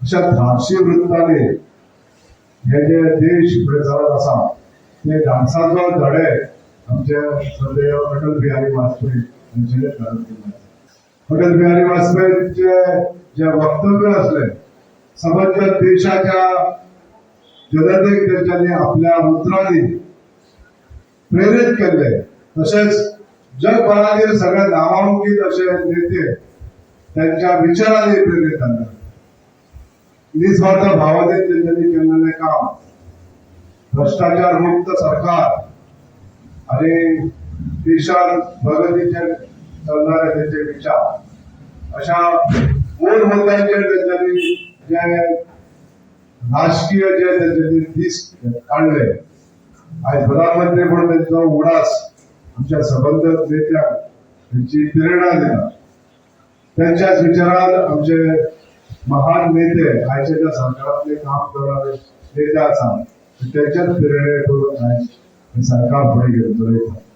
अशा धाडशी वृत्तांनी हे जे देश फुडें चलत आसा ते धाडसाचो धडे आमचे श्रद्धेय अटल बिहारी वाजपेयी हांचे घालून दिले. अटल बिहारी वाजपेयींचे जे वक्तव्य असले, समग्र देशाच्या जनतेक तेंच्यांनी आपल्या उतरांनी प्रेरीत केल्ले. तशेंच जगभरातील सगळे नामांकित असे नेते त्यांच्या विचारांनी प्रेरित झाले. निस्वार्थ भावाने त्यांनी केलेले काम, भ्रष्टाचार मुक्त सरकार आणि देशात प्रगतीचे चालणारे त्यांचे विचार, अशा मूळ मुद्द्यांचेर त्यांच्यानी जे राजकीय जे त्यांच्यानी दीस काडले, आयज प्रधानमंत्री म्हणून त्यांचो उडास आमच्या सबंध नेत्यांक त्यांची प्रेरणा दिता. त्यांच्याच विचारान आमचे महान नेते, आयच्या ज्या सरकारांतले काम करणारे नेते आसा, त्यांच्याच प्रेरणेतून आयज हे सरकार फुडें घेवन चलयता.